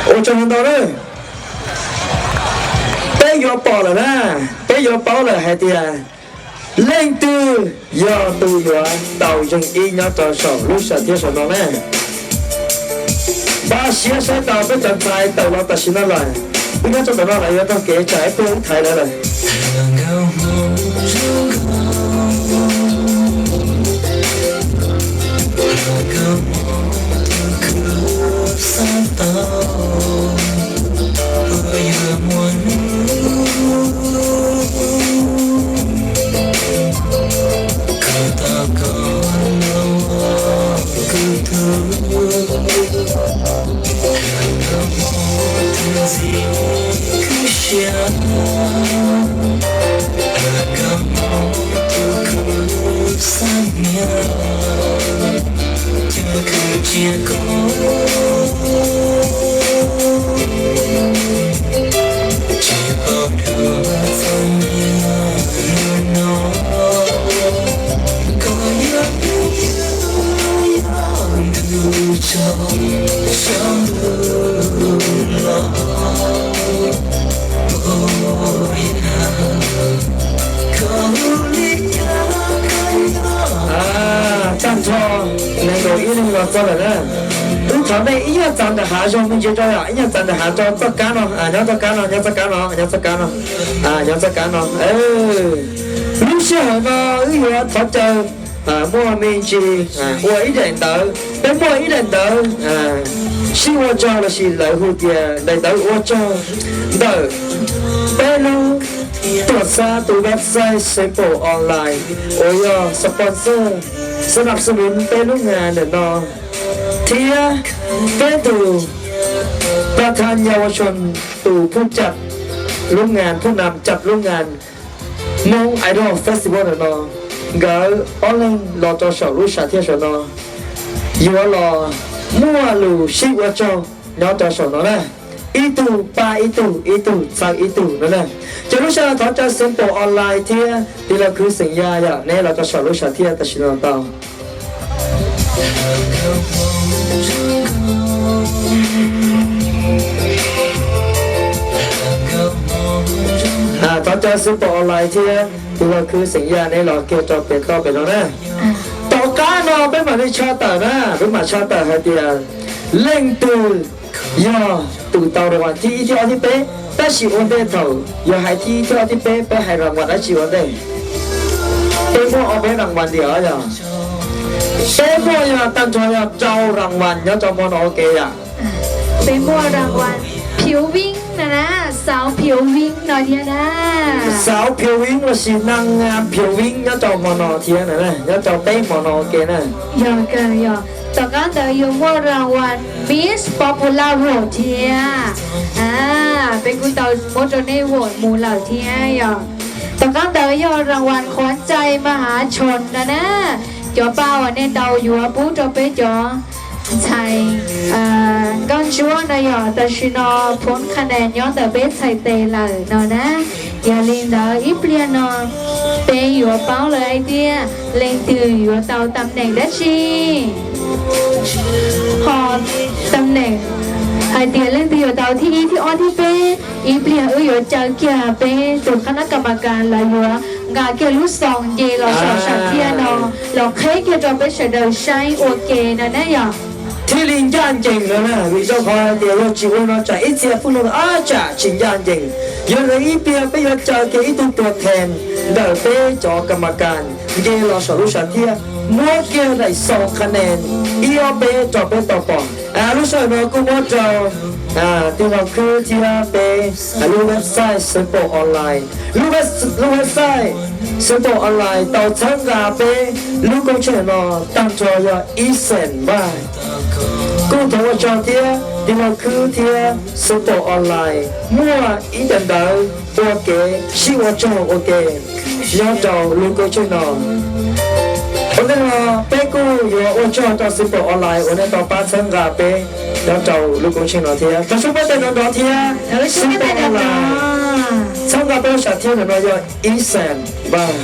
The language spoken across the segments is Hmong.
Ua tsaug ntau na. Peb yuav pom lawm na, peb yuav paub lawm hais tias leej twg yog tus yuav tau zeeg ib nyob rau saum lub sam thiaj saum no na. Npaj siab saib tau peb cov ntxhais tawm los tam sim no lawm. Wb nyob rau ntawm no lawv yuav taug kev tsam ib pliag wb thaiv lawv lawm. Tag nrho nees nkaum ib leeg los txog lawm na. Wb thov nej ib nyuag txav ntawm hav zoov me ntsis rau yom, ib nyuag txav ntawm hav rau txoj kab no, nyob txoj kab no, nyob txoj kab no, nyob txoj kab no, nyob txoj kab no. Lub sij hawm no wb yuav thov caw muaj me ntsis ua ib daim ntawv, peb muaj ib daim ntawv sib ua tsaug lossis lawv hu tias daim ntawv ua tsaug ntawm peb lub tuam txhab tus website Simple Online uas yog sponsor xab nab xab nuv peb lub nga ntawm no thiab peb tus pab thab nyaj ua tshon tus phuj cam lub nga, phuj nam cam lub nga Hmoob Idol Festival ntawm no, nkawd ob leeg los rau saum lub sam thiaj saum no yuav los muaj lus sib ua tsaug nyob rau saum no na. Ib tug pab ib tug, ib tug txhawb ib tug no na. Ces lub sij hawm no thov caw Simple Online thiab tij laug Khwv Xeem Yaj yom, neb los rau saum lub sam thiaj tam sim no tau. Thov caw Simple Online thiab tij laug Khwv Xeem Yaj neb los kiag rau pem toj pem no na. Tom qab no peb mam li tshaj tawm na, peb mam tshaj tawm hais tias leej twg yog tus tau rang vas thib ib thib ob thib peb, tab sis ua ntej thaum yog hais thib ib thib ob thib peb, peb hais rang vas dab tsi ua ntej? Peb muaj ob peb rang vas ntiag yog, peb muaj yog tag nrho yog rau rang vas nyob rau hmo no ua ke yom. Peb muaj rang vas phiu vib no na, xauv phiu vib no thiab na. Xauv phiu vib lossis naj nga phiu vib nyob rau hmo no thiab na, nyob rau peb hmo no ua ke na. Yog kawg yog, tom qab ntawd yuav muaj rang vas Miss Popular Vote thiab. Peb kuj tau muab rau nej vote mus lawm thiab yog. Tom qab ntawd yog rang vas qhuav cai mas hav tshoos no na, cov paj uas nej tau yuav pub rau peb cov ntxhais nkauj ntsuab no yog tam sim no phoob qha nas nyob ntawm peb txhais tes lawm no na. Yog li ntawd ib pliag no peb yuav paub lawm hais tias leej twg yuav tau tam neem dab tsi. Ho tam neem hais tias leej twg yuav tau thib ib thib ob thib peb, ib pliag wb yuav caw kiag peb tus qhab nab kas mas kas lawv yuav nqa kiag lub xoo nce los saum sam thiaj no los qheb kiag rau peb sawv daws saib ua ke no na yog. Thiaj li ncaj ncees no na, vim rau qhov hais tias yog tsis ua no tsam ib txhia phooj ywg ab tsam tsis ncaj ncees. Yog li ib pliag peb yuav caw kiag ib tug tuam thees ntawm peb cov kas mas kas nce los saum lub sam thiaj, muab kiag daim xoo qha nas ib ob peb rau peb tau pom. Lub sij hawm no kuj muab rau tij laug Khwb thiab peb lub website Simple Online. Lub website Simple Online tau txhawb nqa peb lub koob tsheej no tag nrho yog ib xees npaj. Kuj thov ua tsaug thiab tij laug Khwb thiab Simple Online muaj ib daim ntawv ua kev sib ua tsaug ua ke nyob rau lub koob tsheej no. Ua ntej no peb kuj yuav ua tsaug rau Simple Online uas nej tau pab txhawb nqa peb nyob rau lub koob tsheej no thiab. Thov sub peb tes nrov nrov thiab. Simple Online txhawb nqa peb lub sam thiaj ntawm no yog ib xees npaj.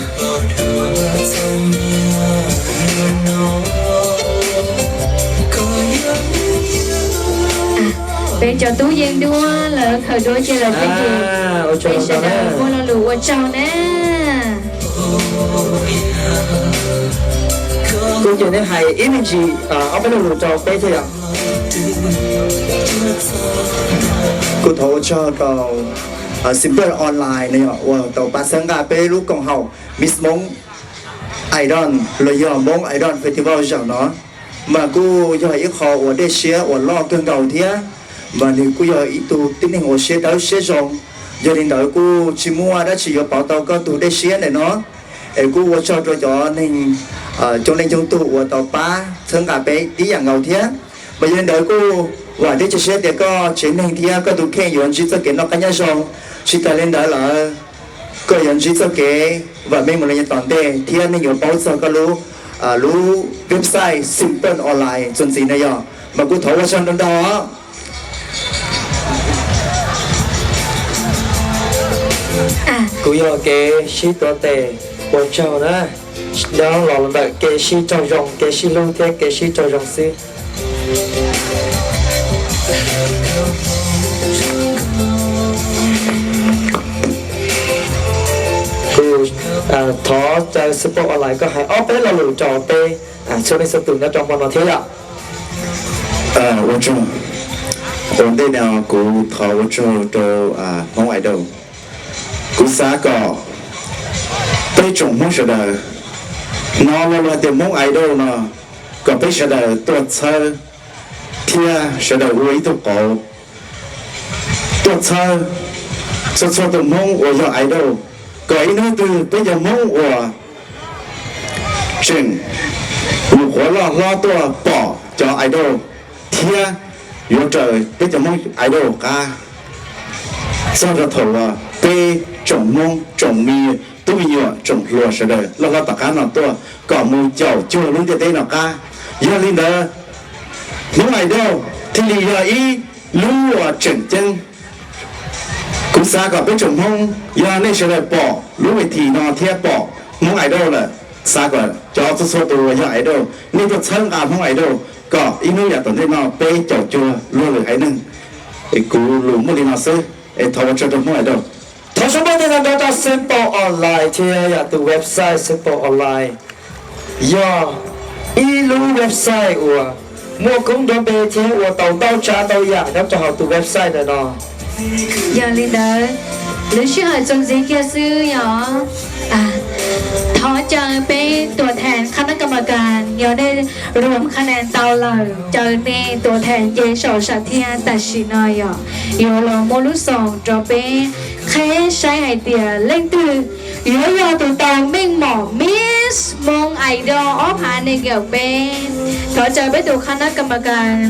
Peb cov tub yeej duab lawv khaws duab cia lawm thiab ces peb sawv daws muaj lo lus ua tsaug na. Kuv ces nej hais ib me ntsis ob peb lo lus rau peb thiab yom. Kuv thov ua tsaug rau Simple Online no yog uas tau pab txhawb nqa peb lub koom haum Miss Hmoob Idol los yog Hmoob Idol Festival zaum no, mas kuj yog ib qho uas dej siab uas loj kawg nkaus thiab. Mas nws kuj yog ib tug tib neeg uas siab dawb siab zoo, yog li ntawd kuj tsis muaj dab tsi yuav pauv tau koj tus dej siab ntawm no. Es kuj ua tsaug rau cov neeg, coob leej coob tug uas tau pab txhawb nqa peb tib yam nkaus thiab. Mas yog li ntawd kuj vam thiab cia siab tias koj tsev neeg thiab koj tus kheej yuav ntsib txoj kev noj qab nyob zoo. Tsis tas li ntawd lawm, koj yuav ntsib txoj kev vam meej mus li yav tom ntej thiab neeg yuav paub txog koj lub, lub website Simple Online txuas ntxiv no yog. Mas kuv thov ua tsaug ntau ntau. Kuv yog kev sib tuav tes ua tsaug na, nyob los ntawm kev sib raug zoo, kev sib hlub thiab kev sib raug zoo xwb. Kuv thov caw Simple Online koj hais ob peb lo lus rau peb txhua leej txhua tus nyob rau hmo no thiab yom. Ua tsaug. Ua ntej no kuv thov ua tsaug rau Hmoob Idol. Kuv xav kom peb tsoom Hmoob sawv daws, hnov lo lus hais tias Hmoob Idol no, kom peb sawv daws tuaj txhawb thiab sawv daws ua ib tug qauv tuaj txhawb txhua txhua tus Hmoob uas yog idol, kom ib hnub twg peb cov Hmoob uas tseem mus qhuav loj hlob tuaj pom cov idol thiab yuav raws peb cov Hmoob idol qab txog rau thaum uas peb tsoom Hmoob tsoom me tub me nyuam tsoom hluas sawv daws loj hlob tom qab no tuaj kom mus caum cuag lub ntiaj teb no qab. Yog li ntawd, Hmoob Idol thiaj li yog ib lub uas tseem ceeb. Kuv xav kom peb tsoom Hmoob, yog nej sawv daws pom lub ves this no thiab pom Hmoob Idol lawm, xav kom cov txhua txhua tus uas yog idol, nej tuaj txhawb nqa Hmoob Idol kom ib hnub yav tom ntej no peb caum cuag luag lwm haiv neeg. Kuv lus muaj li no xwb, es thov ua tsaug rau Hmoob Idol. Thov suav npaj tej no nrog rau Simple Online thiab yog tus website Simple Online yog ib lub website uas muaj koob nrov npe thiab ua tau ntau tsav ntau yam nyob rau hauv tus website ntawm no. Yog li ntawd, lub sij hawm txuas ntxiv kiag xwb yog thov caw peb tuam thees qhab nab ka ma kas, yog nej ruam qhab nees tau lawm, caw nej tuam thees nce saum sam thiaj tam sim no yog yuav los muab lub xoom rau peb qheb saib hais tias leej twg yuav yog tus tau meej mom Miss Hmoob Idol ob phav nees nkaum peb. Thov caw peb tus qhab nab ka ma kas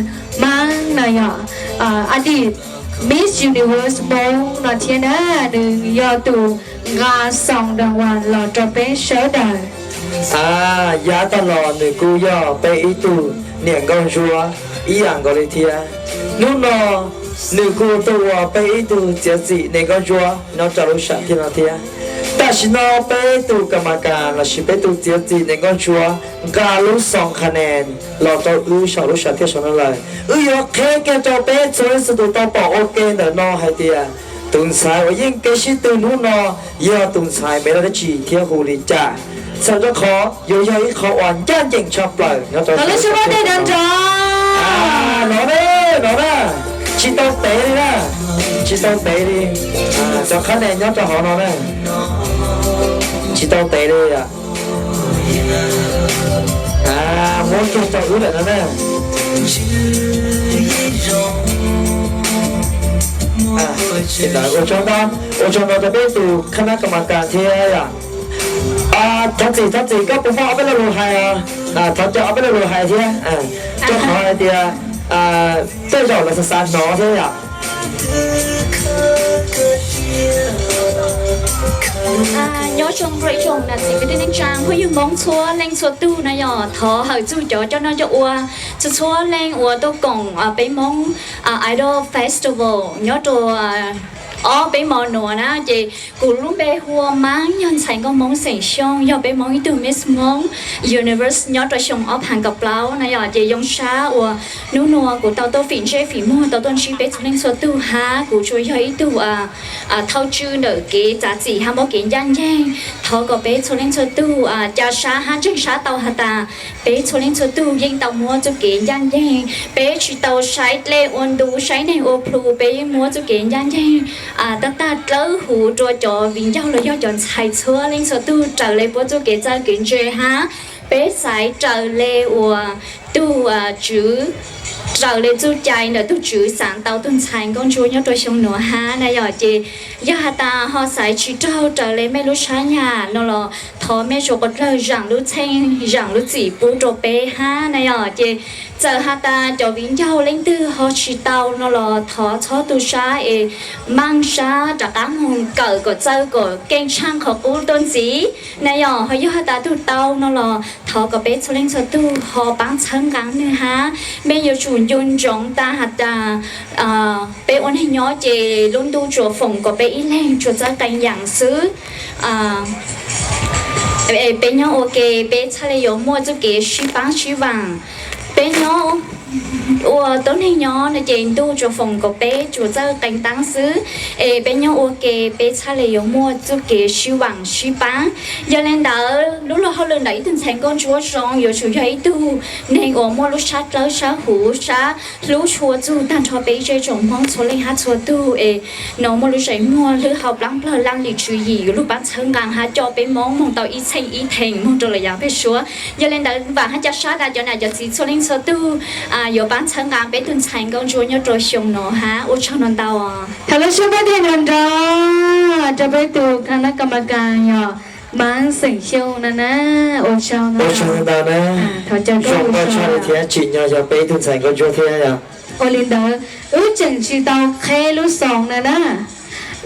Hmoob no yog a dis Miss Universe Hmoob no thiab na, nws yog tus nqa xoom dam vas los rau peb sawv daws. A, yav tag los nws kuj yog peb ib tug niam nkauj ntsuab ib yam nkaus li thiab. Hnub no nws kuj tuaj ua peb ib tug txiav txim niam nkauj ntsuab nyob rau lub sam thiaj no thiab. Tam sim no peb tus ka ma kas lossis peb tus txiav txim niam nkauj ntsuab nqa lub xoom qhab nees los rau wb saum lub sam thiaj saum no lawm. Wb yuav qheb kiag rau peb txhua leej txhua tus tau pom ua ke ntawm no hais tias tus ntxhais uas yeej kev sib tw hnub no yog tus ntxhais npe dab tsi thiab hu li cas. Txhawm rau qhov yuav yog ib qho uas ncaj ncees tshaj plaws nyob rau no na, no na, tsis tau tev li na, tsis tau tev li. Cov qhab nees nyob rau hauv no na, tsis tau tev li. Muab kiag rau wb lawm no na. Ua tsaug ntau, ua tsaug ntau rau peb tus qhab nab ka ma kas thiab yom. Thov txim, thov txim, koj puas muaj ob peb lo lus hais? Thov caw ob peb lo lus hais thiab, rau qhov hais tias tej zaum lawv xav xav hnov thiab yom. Nyob zoo rau ib tsoom nam txiv kwv tij neej tsa phooj ywg Hmoob txhua leej txhua tug na yom, thov hawm txug cov coj noj coj ua txhua txhua leej uas tuaj koom peb Hmoob Idol Festival nyob rau Ob peb hmo nuav na ces kuv lub npe hu ua Maab, yog ntxhais nkauj Moob xeem Xyooj, yog peb Moob ib tug Miss Hmoob Universe nyob rua xyoo ob phav kaum plaub na yom. Ces yoo sab uas nub nuav kuv tau tuaj fim ntsej fim muag tau tuaj ntsib peb txhua leej txhua tug hab kuv tsuas yog ib tug thawj tswj ntawm kev txav txim hab muab kev ncaj nceeg. Thov kom peb txhua leej txhua tug ca sab hab ntseeg sab tau has tas peb txhua leej txhua tug yeej tau muab txuj kev ncaj nceeg. Peb tsis tau saib dlej ua ntu, saib neeg ua plhu, peb yeej muab txuj kev ncaj nceeg tag tag dlawb huv rua cov viv ncaus los yog cov ntxhais txhua leej txhua tug raws le puab txuj kev txawj kev ntse hab peb xaiv raws le uas tug tswv, raws le txuj cai ntawm tug tswv xaav tau tug ntxhais nkauj ntsuab nyob rua xyoo nuav hab na yom. Ces yog has tas ho xaiv tsis raug raws le mej lub sab nyam no los thov mej tsuas quas dlawg zaam lub txheej zaam lub txim pub rua peb hab na yom. Ces txawm has tas cov viv ncaus leej twg ho tsis tau no los thov txhob tu sab es maaj sab rov qaab moog kawm kom txawj kom keej tshaaj qhov qub tuaj ntxiv na yom. Ho yog has tas tug tau no los thov kom peb txhua leej txhua tug ho paab txhawb nqaa nwg hab. Mej yuav tsum ncu ntsoov tas has tas peb ua neeg nyob ces lub ntuj tsuas foom kom peb ib leeg tsuas txawj qee yaam xwb. Peb nyob ua ke peb txhaj le yuav muaj txuj kev sib paab sib vaam. Peb nyob ua tuab neeg nyob no ces ntuj tsuas foom kom peb tsuas txawj qee taab xwb. Es peb nyob ua ke peb txhaj le yuav muaj txuj kev sib vaam sib paab. Yog le ntawd lub luag hauj lwm ntawm ib tug ntxhais nkauj ntsuab zoo yuav tsum yog ib tug neeg uas muaj lub sab dlawb sab huv sab hlub tshua txug tag nrho peb zej tsoom Hmoob txhua leej hab txhua tug es no muaj lub zeem muag hlwb hau plaab plawg laaj lim tswv yim yuav lug paab txhawb nqaa hab coj peb Moob moog tau ib txheej ib theem moog rua lawm yav peg suab. Yog le ntawd vaam hab ca sab tas cov nam cov txiv txhua leej txhua tug yuav paab txhawb nqaa peb tug ntxhais nkauj ntsuab nyob rua xyoo no hab ua tsaug no ntau. Thaum lub suab pab thej nrov nrov rua peb tug khab nab kas mas kas yog Maab xeem Xyooj na na, ua tsaug ntau na. Zoo nkauj tshaj li thiab tsim nyog yog peb tug ntxhais nkauj ntsuab thiab yog. Ua li ntawd wb tseem tsis tau qheb lub xoos na na,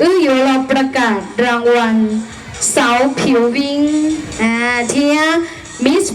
wb yuav los ประกาศรางวัล xauv phiv viv thiab Miss